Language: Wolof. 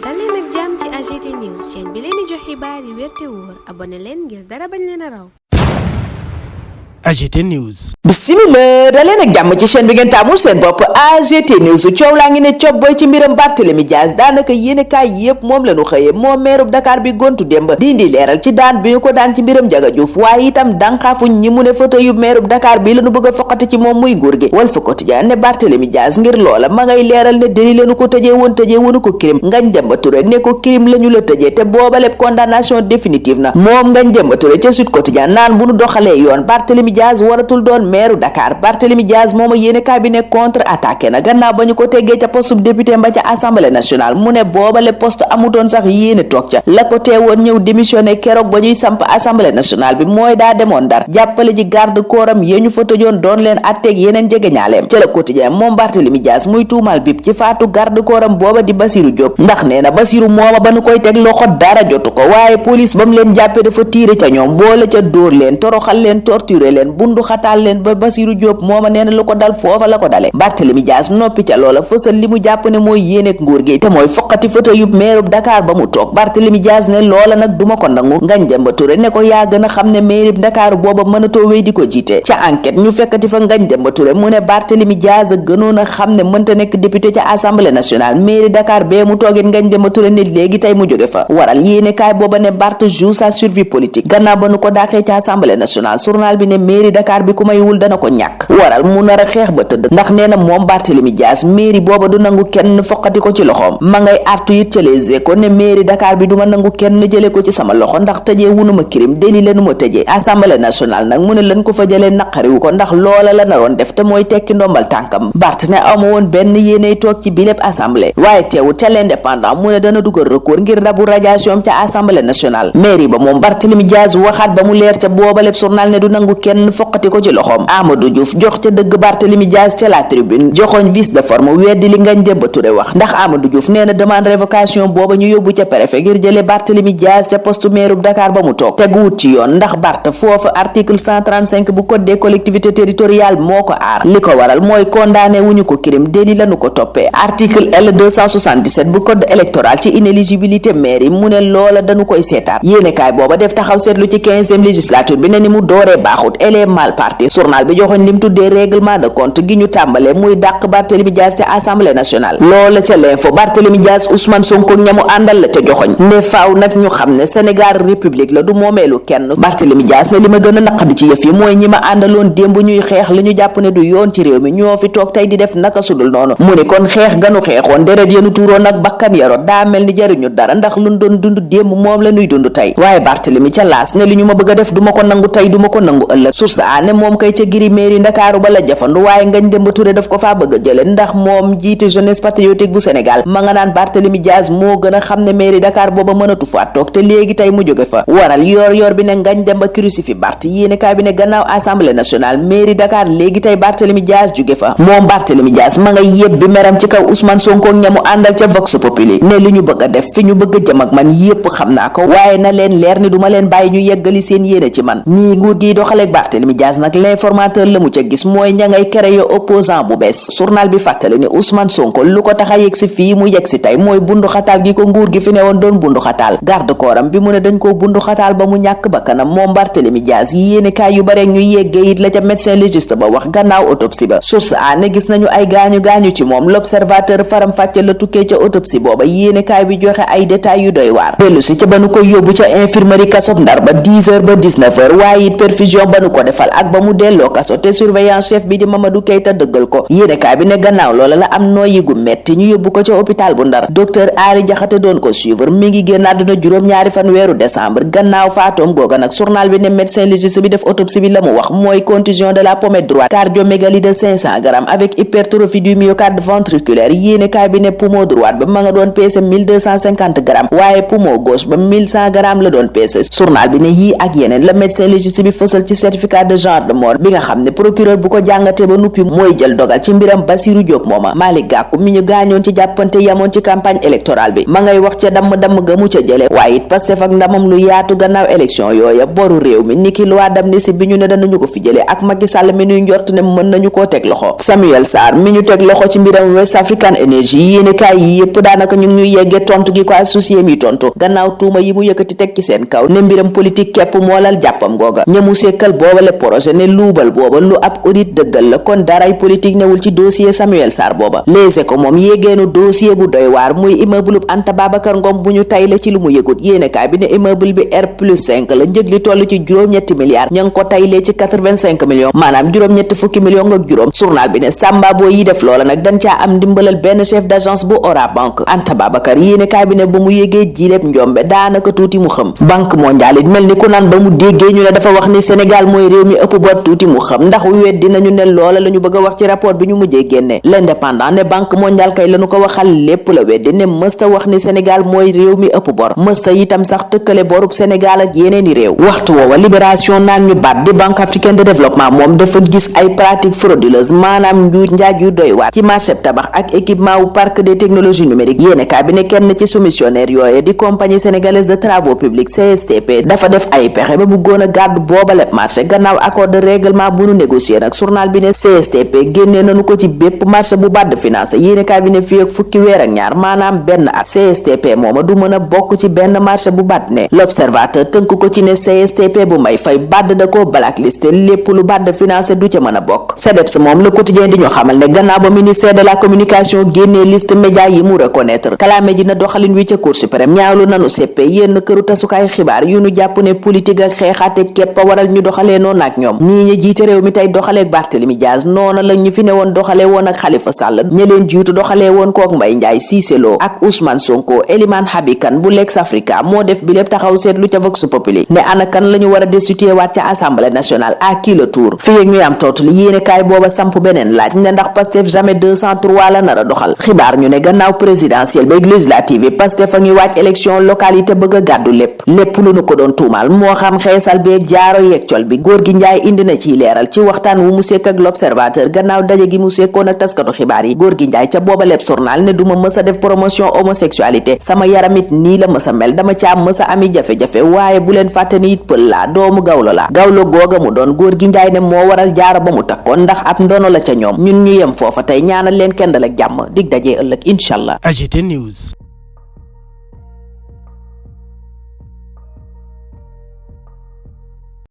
dal leen ak jàmm ci AGT News chaîne bi leen di jox xibaar yi wér te wóor abonné leen ngir dara bañ leen a raw. AGT News. Bismillah daleen ak jàmm ci chaîne bi ngeen taamul seen bopp AGT News coow laa ngi ne cob boy ci mbiram Barthélémy Dias daanaka yéenekaay yépp moom lañu xëye moom meerub Dakar bi gontu démb di indi leeral ci daan bi ñu ko daan ci mbiram Ndiaga Diouf waaye itam dànkaafuñ ñi mu ne fauteuil yu meerub Dakar bi lañu bëgg a foqati ci moom muy nguur gi Walf Quotidien ne Barthélémy Dias ngir loola ma ngay leeral ne déli lañu ko tëjee woonu ko crime Ngagne Demba Touré ne ko crime lañu la tëjee te booba lépp condamnation définitive na moom Ngagne Demba Touré ca Sud Quotidien naan bu nu doxalee yoon Barthélémy Dias waratul doon maire Dakar Barthélémy Dias mooma yéenekaay bi ne contre-attaqué na gannaaw ba ñu ko teggee ca poste député mba ca assemblée nationale mu ne boobale poste amutoon sax yéene toog ca la ko teewoon ñëw démissionné keroog ba ñuy samp assemblée nationale bi mooy daa demoon Ndar jàppale ji garde corps am yee ñu fa tëjoon doon leen atteeg yeneen jegeñaaleem ca Le Quotidien moom Barthélémy Dias muy tuumal bip ci faatu garde corps am booba di Bassirou Diop ndax nee na Bassirou mooma ba nu koy teg loxo dara jotu ko waaye police ba mu leen jàppe dafa tiire ca ñoom boole ca dóor leen toroxal leen torturer leen bundu xataal leen ba Bassirou Diop mooma nee na lu ko dal foofa la ko dale Barthélémy Dias noppi ca loola fësal li mu jàpp ne mooy yéeneek nguur gi te mooy foqati fauteuil yu meerub Dakar ba mu toog Barthélémy Dias ne loola nag duma ko nangu Ngagne Demba Touré ne ko yaa gën a xam ne meerub Dakar booba mënatoo wéy di ko jiite ca enquête ñu fekkati fa Ngagne Demba Touré mu ne Barthélémy Dias a gënoon a xam ne mënta nekk député ca assemblée nationale mairie Dakar bee mu toogit Ngagne Demba Touré ne léegi tey mu jóge fa waral yéenekaay booba ne Barth joue sa survie politique gannaaw ba nu ko dàqee ca assemblée nationale journal bi ne mairie Dakar bi ku may wul dana ko ñàkk waral mu nar a xeex ba tëdd ndax nee na moom Barthélémy Dias mairie booba du nangu kenn foqati ko ci loxoom ma ngay artu it ca Les Échos ne mairie Dakar bi duma nangu kenn jële ko ci sama loxo ndax tëjee wunuma crime déli lanu ma tëjee assemblée nationale nag mu ne lan ko fa jëlee naqariwu ko ndax loola la naroon def te mooy tekki ndombal tànkam Barth ne amu woon benn yéeney toog ci biléb assemblée waaye teewut ca l'Indépendant mu ne dana dugal recours ngir rabu radiation ca assemblée nationale mairie ba moom Barthélémy Dias waxaat ba mu leer ca boobaleb journal ne du nangu kenn foqati ko ci loxoom Amadou Diouf jox ca dëgg Barthélémy Dias ca la tribune joxoñ vice de forme weddi li Ngagne Demba Touré wax ndax Amadou Diouf nee na demande révocation booba ñu yóbbu ca préfet ngir jële Barthélémy Dias ca poste maire bu Dakar ba mu toog teguwut ci yoon ndax Barth foofu article 135 bu code des collectivités territoriales moo ko aar li ko waral mooy condamné wuñu ko crime délit lañu ko toppee article L 277 bu code électoral ci inéligibilité maire yi mu ne loola dañu koy seetaat yéenekaay booba def taxaw seetlu ci 15e législature bi ne ni mu dooree baaxut elle est mal partie journal bi joxoñ lim tuddee règlement de compte gi ñu tàmbalee muy dàq Barthélémy Dias ca assemblée nationale loola ca l'info Barthélémy Dias Ousmane Sonko ñamu àndal la ca joxoñ ne faaw nag ñu xam ne Sénégal république la du moomeelu kenn Barthélémy Dias ne li ma gën a naqadi ci yëf yi mooy ñi ma àndaloon démb ñuy xeex li ñu jàpp ne du yoon ci réew mi ñoo fi toog tey di def naka sudul noonu mu ne kon xeex ganu xeexoon deret yenu tuuroon ak bakkan yaroon daa mel ni jariñu dara ndax luñ doon dund démb moom la ñuy dund tey waaye Barthélémy ca laas ne li ñu ma bëgg a def duma ko nangu tey duma ko nangu ëllëg source a ne moom kay ca giri mairie Ndakaaru ba la jafandu waaye Ngagne Demba Touré daf ko faa bëgg a jële ndax moom jiite jeunesse patriotique bu Sénégal ma nga naan Barthélémy Dias moo gën a xam ne mairie Dakar booba mënatu fa toog te léegi tey mu jóge fa waral yor bi ne Ngagne Demba crucifie Barth yéenekaay bi ne gannaaw assemblée nationale mairie Dakar léegi tey Barthélémy Dias jóge fa moom Barthélémy Dias ma nga yépp bi meram ci kaw Ousmane Sonko ñamu àndal ca Vox Populi ne li ñu bëgg a def fi ñu bëgg a jëm ak man yépp xam naa ko waaye na leen leer ni duma leen bàyyi ñu yeggali seen yéene ci man ñii nguur gi doxaleeg Barthélémy Dias nag l'informateur la mu ca gis mooy ña ngay créer opposant bu bees journal bi fàttali ne Ousmane Sonko lu ko tax a yegg si fii mu yegg si tey mooy bundu xataal gi ko nguur gi fi ne woon doon bundu xataal garde corps am bi mu ne dañ koo bundu xataal ba mu ñàkk bakkanam moom Barthélémy Dias yéenekaay yu bare ñu yeggee it la ca médecin légiste ba wax gannaaw autopsie ba source a ne gis nañu ay gaañu ci moom l'observateur faram fàcce la tukkee ca autopsie booba yéenekaay bi joxe ay détails yu doy waar dellu si ca ba nu koy yóbbu ca infirmerie kasob Ndar ba 10h ba 19h waaye it perfusion ba nu ko defal ak ba mu delloo kaso te surveillant chef bi di Mamadou Keita dëggal ko yéenekaay bi ne gannaaw loola la am nooyi gu metti ñu yóbbu ko ca hôpital bu Ndar docteur Ali Jaxate doon ko suivre mi ngi génn àdduna juróom-ñaari fan weeru décembre gannaaw faatoom googa nag journal bi ne médecin légiste bi def autopsie bi la mu wax mooy contusion de la pommette droite cardiomégalie de 500 grammes avec hypertrophie du myocarde ventriculaire yéenekaay bi ne poumon droite ba ma nga doon peese 1250 grammes waaye poumon gauche ba 1100 grammes la doon peese journal bi ne yii ak yeneen la médecin légiste bi fësal ci certificat certificat de genre de mort bi nga xam ne procureur bu ko jàngatee ba nuppi mooy jël dogal ci mbiram Bassirou Diop mooma. Malick Gakou mi ñu gaañoon ci jàppante yamoon ci campagne électorale bi ma ngay wax ca damm ga mu ca jële waaye it Pastef ak ndamam lu yaatu gannaaw élection yooya boru réew mi niki loi d'amnistie bi ñu ne danañu ko fi jële ak Macky Sall mi ñuy njort ne mën nañu koo teg loxo. Samuel Sarr mi ñu teg loxo ci mbiram West African Energy yéene kaay yi yépp daanaka ñu ngi ñuy yeggee tontu gi ko associé mi tontu gannaaw tuuma yi mu yëkkati teg ci seen kaw ne mbiram politique képp moo lal jàppam googa ñamu sekkal boobale projet ne luubal booba lu ab audit dëggal la kon daray politique newul ci dossier Samuel Sarr booba. Les Échos moom yéegeenu dossier bu doy waar muy immeuble Anta Babacar Ngom bu ñu tayle ci lu mu yëgut yéene kaay bi ne immeuble bi R+5 la njëg li toll ci juróom-ñetti milliards ña ngi ko taylee ci 85 millions maanaam juróom-ñetti fukki millions ak juróom. journal bi ne sàmba boo yi def loola nag dañ caa am ndimbalal benn chef d'agence bu Orabank Anta Babacar yéene kaay bi ne ba mu yégee jiléb njombe daanaka tuuti mu xam. Banque mondiale it mel ni ku naan ba mu déggee ñu ne dafa wax ni Sénégal mooy réew mi ëpp bor tuuti mu xam ndax weddi nañu ne loola la ñu bëgg a wax ci rapport bi ñu mujjee génne. L'Indépendant ne Banque mondiale kay lañu ko waxal lépp la weddi ne mësta wax ni Sénégal mooy réew mi ëpp bor mësta itam sax tëkkale borub Sénégal ak yeneeni réew. waxtu woowa Libération naan ñu baat di Banque africaine de développement moom dafa gis ay pratiques frauduleuses maanaam njuuj njaaj yu doy waar ci marché tabax ak équipement wu parc des technologies numériques yéene kaa bi ne kenn ci soumissionnaire yooye di compagnie sénégalaise de travaux publics CSTP dafa def ay pexe ba bëggoon a gàddu boobaleb marché gannaaw accord de règlement bu nu négocié nag journal bi ne CSTP génnee nañu ko ci bépp marché bu bàdd financé yéene kaa bi ne fii ak fukki weer ak ñaar maanaam benn at CSTP mooma du mën a bokk ci benn marché bu bàdd ne l'observateur tënk ko ci ne CSTP bu may fay bàdd da koo blacklisté lépp lu bàdd financé du ca mën a bokk. SEDEPS moom le quotidien di ñu xamal ne gannaaw ba ministère de la communication génnee liste média yi mu reconnaître kalaame ji na doxalin wi ca Cour suprême ñaawlu nanu seppe yenn këru tasukaay xibaar yu nu jàpp ne politique ak xeexaate képp a waral ñu doxalee noonu ak ñoom ñii ñi jiite réew mi tey doxalee ak Barthélémy Dias noona la ñu fi ne woon doxalee woon ak Khalifa Sall ña leen jiitu doxalee woon kook Mbaye Ndiaye Cissé Lo ak Ousmane Sonko Eliman Habikan bu Lex Africa moo def bi lépp taxaw seetlu ca Vox Populi ne ana kan la ñu war a destituer waat ca assemblée nationale à qui le tour fii ak ñuy am tootul yéene kaay booba samp beneen laaj ne ndax Pastef jamais 203 la nar a doxal xibaar ñu ne gannaaw présidentielle ba législative yi Pastef a ngi waaj élection locale yi te bëgg a gàddu lépp lu nu ko doon tuumaal moo xam xeesal beeg jaaro yeeg col bi góor gi Njaay indi na ciy leeral ci waxtaan wu mu sekk ak l'observateur gannaaw daje gi mu sekkoon ak taskatu xibaar yi góor gi Njaay ca booba lépp journal ne duma mës a def promotion homosexualité sama yaramit nii la mës a mel dama caa mës a ami jafe-jafe waaye bu leen fàtte ni it pël laa doomu gawlo laa gawlo googa mu doon góor gi Njaay ne moo waral jaaro ba mu takkoon ndax ab ndono la ca ñoom ñun ñu yem foofa tey ñaanal leen kenn dal ak jàmm dig dajee ëllëg incha allah. AGT News.